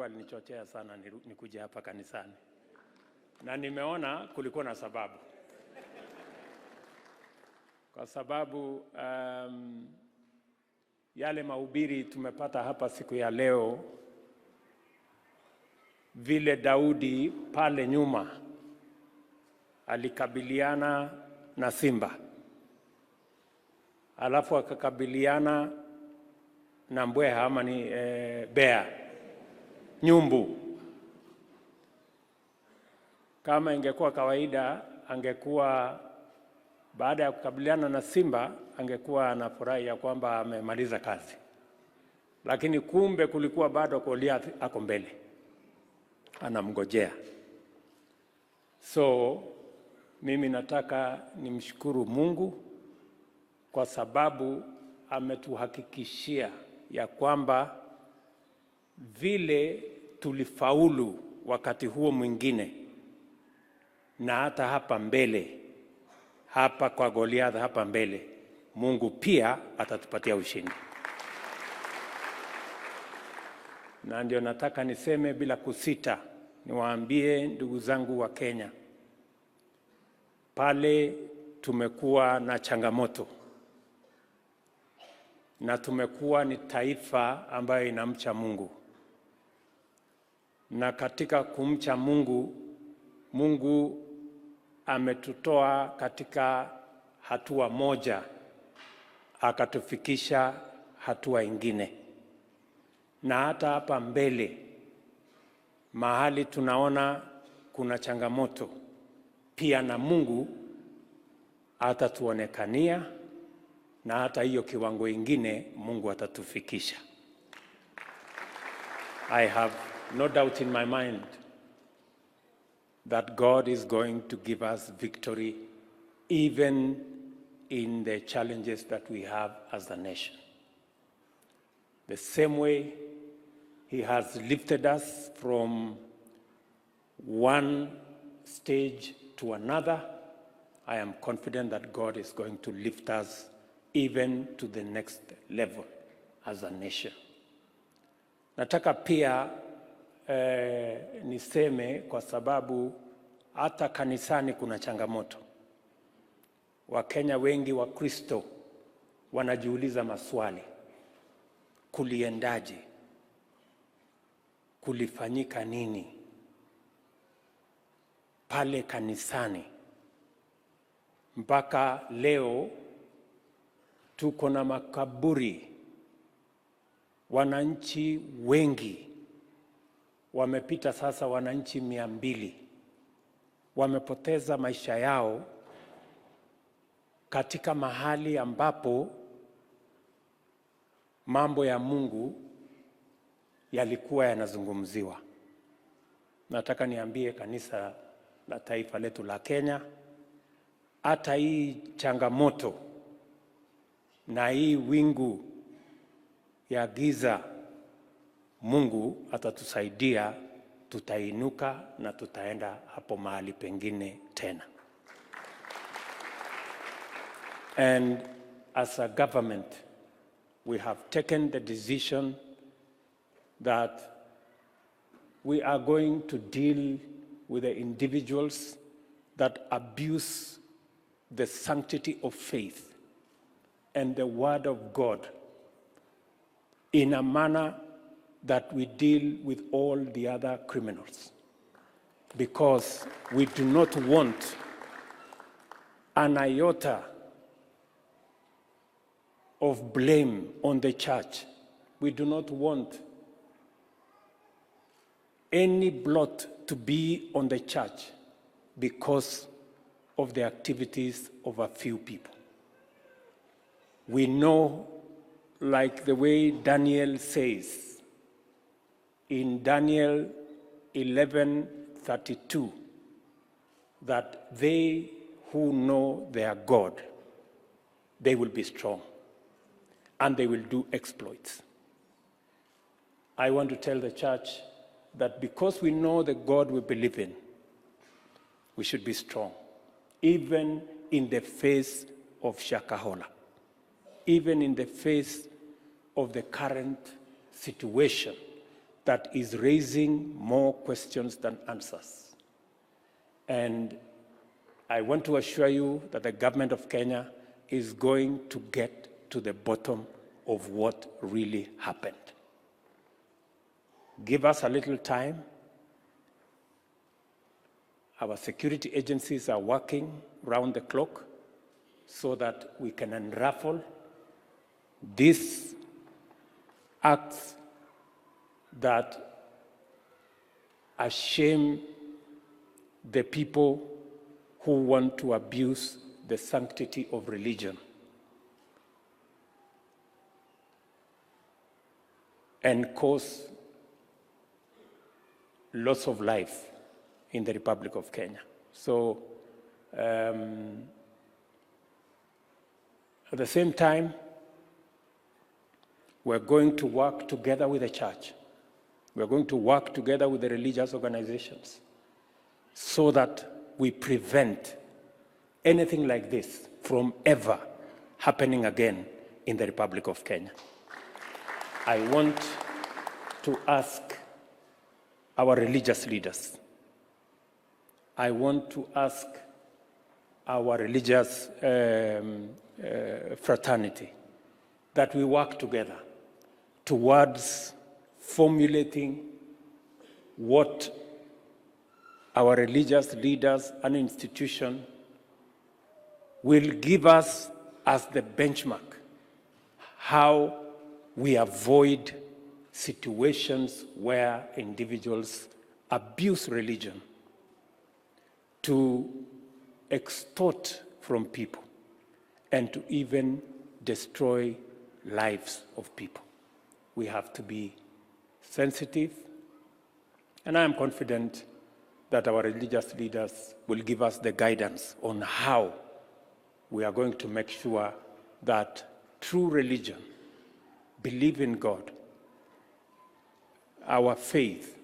Mungu alinichochea sana nikuje hapa kanisani, na nimeona kulikuwa na sababu, kwa sababu yale mahubiri tumepata hapa siku ya leo, vile Daudi pale nyuma alikabiliana na simba, alafu akakabiliana na mbweha ama ni bea nyumbu. Kama ingekuwa kawaida, angekuwa baada ya kukabiliana na simba angekuwa anafurahi ya kwamba amemaliza kazi, lakini kumbe kulikuwa bado Goliath ako mbele anamngojea. So mimi nataka nimshukuru Mungu kwa sababu ametuhakikishia ya kwamba vile tulifaulu wakati huo mwingine na hata hapa mbele, hapa kwa Goliath hapa mbele, Mungu pia atatupatia ushindi. Na ndio nataka niseme bila kusita, niwaambie ndugu zangu wa Kenya, pale tumekuwa na changamoto na tumekuwa ni taifa ambayo inamcha Mungu, na katika kumcha Mungu, Mungu ametutoa katika hatua moja akatufikisha hatua ingine, na hata hapa mbele mahali tunaona kuna changamoto pia, na Mungu atatuonekania na hata hiyo kiwango ingine Mungu atatufikisha. I have no doubt in my mind that God is going to give us victory even in the challenges that we have as a nation. The same way He has lifted us from one stage to another, I am confident that God is going to lift us even to the next level as a nation. Nataka pia niseme kwa sababu hata kanisani kuna changamoto. Wakenya wengi wa Kristo wanajiuliza maswali, kuliendaje? Kulifanyika nini pale kanisani mpaka leo tuko na makaburi? Wananchi wengi wamepita sasa, wananchi 200 wamepoteza maisha yao katika mahali ambapo mambo ya Mungu yalikuwa yanazungumziwa. Nataka niambie kanisa la taifa letu la Kenya, hata hii changamoto na hii wingu ya giza, Mungu atatusaidia, tutainuka na tutaenda hapo mahali pengine tena. And as a government, we have taken the decision that we are going to deal with the individuals that abuse the sanctity of faith and the word of God in a manner that we deal with all the other criminals. Because we do not want an iota of blame on the church. We do not want any blot to be on the church because of the activities of a few people. We know, like the way Daniel says in Daniel 11:32, that they who know their God, they will be strong and they will do exploits. I want to tell the church that because we know the God we believe in, we should be strong, even in the face of Shakahola, even in the face of the current situation that is raising more questions than answers. And I want to assure you that the government of Kenya is going to get to the bottom of what really happened. Give us a little time. Our security agencies are working round the clock so that we can unravel these acts that shame the people who want to abuse the sanctity of religion and cause loss of life in the Republic of Kenya. So, at the same time, we're going to work together with the church. We're going to work together with the religious organizations so that we prevent anything like this from ever happening again in the Republic of Kenya. I want to ask our religious leaders. I want to ask our religious fraternity that we work together towards formulating what our religious leaders and institution will give us as the benchmark how we avoid situations where individuals abuse religion to extort from people and to even destroy lives of people. We have to be sensitive, and I am confident that our religious leaders will give us the guidance on how we are going to make sure that true religion, believe in God, our faith,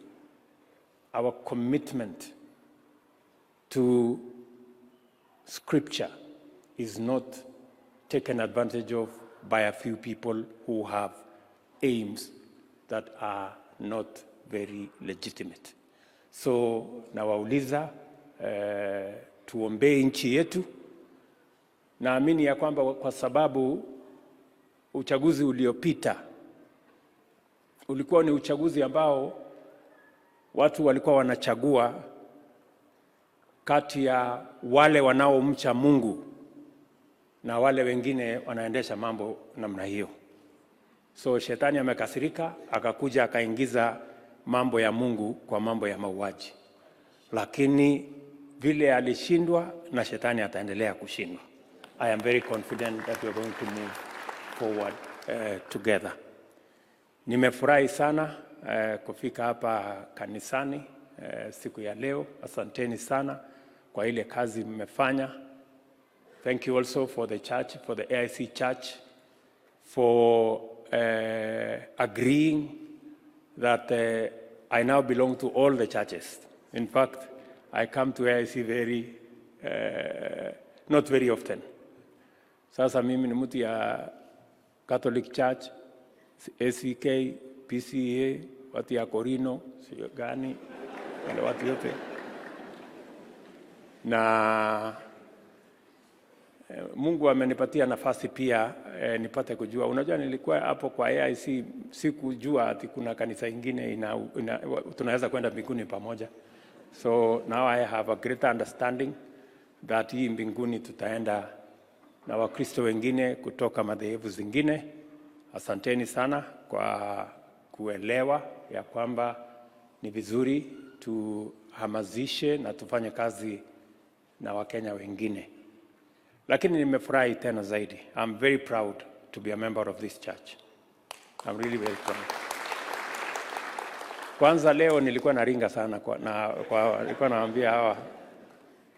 our commitment to scripture is not taken advantage of by a few people who have aims that are not very legitimate. So nawauliza tuombee nchi yetu. Naamini ya kwamba kwa sababu uchaguzi uliopita ulikuwa ni uchaguzi ambao watu walikuwa wanachagua kati ya wale wanaomcha Mungu na wale wengine wanaendesha mambo namna hiyo. So shetani amekasirika, akakuja akaingiza mambo ya Mungu kwa mambo ya mauaji, lakini vile alishindwa na shetani ataendelea kushindwa. I am very confident that we are going to move forward together. Nimefurahi sana kufika hapa kanisani siku ya leo. Asanteni sana kwa ile kazi mmefanya. Thank you also for the church, for the AIC church, for agreeing that I now belong to all the churches. In fact, I come to AIC not very often. Sasa mimi ni mtu ya Catholic Church, ACK, PCEA, watu ya Korino, sio gani, wale watu yote. Na Mungu amenipatia nafasi pia nipate kujua. Unajua nilikuwa hapo kwa AIC sikujua ati kuna kanisa ingine tunaweza kwenda mbinguni pamoja. So now I have a greater understanding that hii mbinguni tutaenda na Wakristo wengine kutoka madhehebu zingine. Asanteni sana kwa kuelewa ya kwamba ni vizuri tuhamasishe na tufanye kazi na Wakenya wengine. Lakini nimefurahi tena zaidi. I'm very proud to be a member of this church. I'm really very proud. Kwanza leo nilikuwa naringa sana nilikuwa nawaambia hawa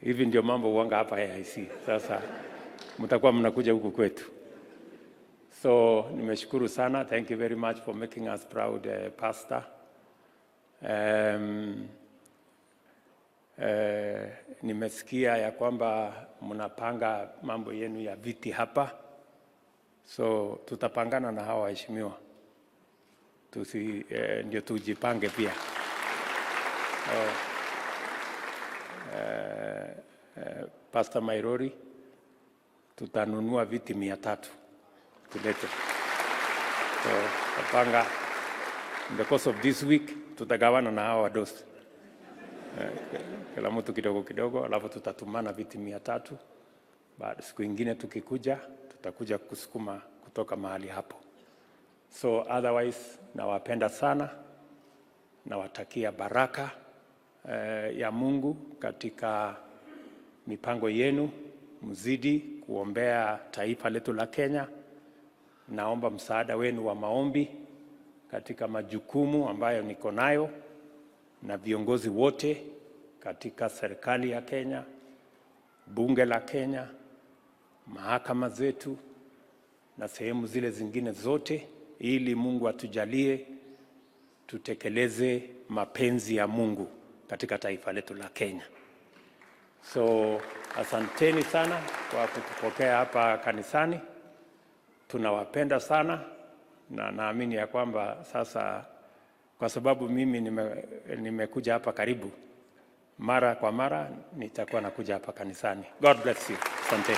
hivi ndio mambo huanga hapa AIC. Sasa mtakuwa mnakuja huku kwetu. So nimeshukuru sana. Thank you very much for making us proud, Pastor. Nimesikia ya kwamba mnapanga mambo yenu ya viti hapa, so tutapangana na hawa waheshimiwa. Ndio tujipange pia. Oh, Pastor Mairori, tutanunua viti 300 tulete. So tapanga in the course of this week tutagawana na hawa wadosi, kila mtu kidogo kidogo, alafu tutatumana viti 300. Baada siku ingine tukikuja, tutakuja kusukuma kutoka mahali hapo. So otherwise nawapenda sana, nawatakia baraka ya Mungu katika mipango yenu, mzidi kuombea taifa letu la Kenya. Naomba msaada wenu wa maombi katika majukumu ambayo niko nayo na viongozi wote katika serikali ya Kenya, bunge la Kenya, mahakama zetu na sehemu zile zingine zote, ili Mungu atujalie tutekeleze mapenzi ya Mungu katika taifa letu la Kenya. So asanteni sana kwa kutupokea hapa kanisani. Tunawapenda sana na naamini ya kwamba sasa, kwa sababu mimi nimekuja hapa karibu mara kwa mara, nitakuwa nakuja hapa kanisani. God bless you. Asante.